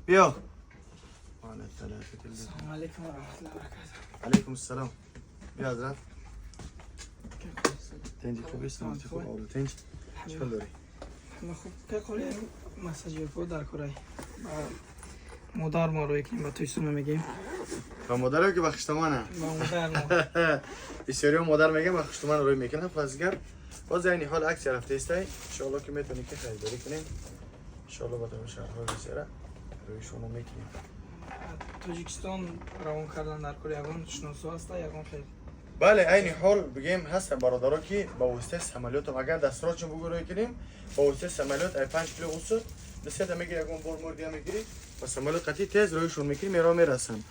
Биё. Салом алейкум ва раҳматуллоҳи ва баракатуҳ. Алейкум ассалом. Биё, ҳазрат. Тинҷи, хуб, саломатӣ, хуб, авло тинҷ, чӣ хел дорӣ? Ҳама хуб, каколи массажёрко дар корай. Ба модар мо рӯй кунем, ба Тоҷикистон мегем. Ба модаро ки ба хуштомана? Ба модар мо. Бисёриҳо модар мегӯян, ба хуштоман рӯй мекунанд. Пас гар боз айни ҳол акция рафтаистай, иншоалло ки метавонӣ ки харидорӣ кунем. Иншоалло ба тамоми шаҳрҳои Русияра рӯи шумо мекунем. Тоҷикистон равон кардан дар кори, ягон шиносо ҳаста, ягон хел? Бале, айни ҳол бигем, ҳастан бародаро, ки ба воситаи самолётам, агар дастрочон бугӯ, рӯй кунем ба воситаи самолёт. Ай 5 кило усуд бисета мегири, ягон бор мурдия мегирӣ, ба самолёт қатъи тез рӯйшон мекунӣ, меро мерасанд,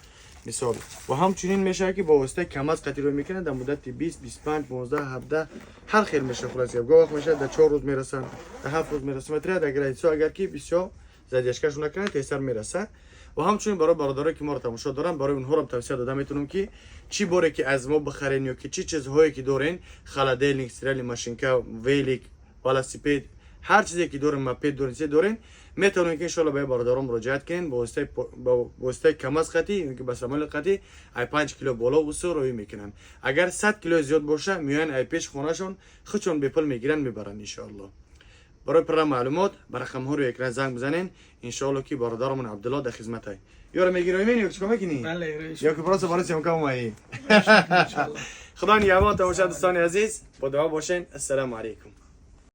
мисол. Ва ҳамчунин мешавад, ки ба воситаи КамАЗ қатъи рӯй мекунанд дар муддати 20, 25, 15, 17, ҳар хел мешавад. Хулас, гоҳ вақт мешавад, дар 4 рӯз мерасанд, дар 7 рӯз мерасанд ва дар границаҳо агар ки бисёр задержкашон накунанд, тезтар мерасад. Ва ҳамчунин барои бародарое, ки моро тамошо доранд, барои онҳоро тавсия дода метавонам, ки чӣ боре ки аз мо бихарен ё ки чӣ чизҳое ки дорен, холодильник, стиральный машинка, велик, велосипед, ҳар чизе ки дорен, мопед дорен, чизе дорен, метавонем ки иншоалло ба бародарон муроҷиат кунем. Ба воситаи КамАЗ қатӣ ё ки ба самолёт қатӣ ай 5 кило боло усу роҳӣ мекунанд. Агар 100 кило зиёд боша, меоянд ай пеш хонашон, худшон бепул мегиранд, мебаранд. Иншоалло, барои пурра маълумот ба рақамҳо рӯи экран занг бизанен. Иншоалло ки бародарамон Абдулло дар хизматай. Ёро мегири, мени ё чикор мекунӣ? Бале. Ё ки просто барои съёмка омаӣ? Худо нигаҳбон тамоша. Дӯстони азиз, бо дуо бошен. Ассалому алайкум.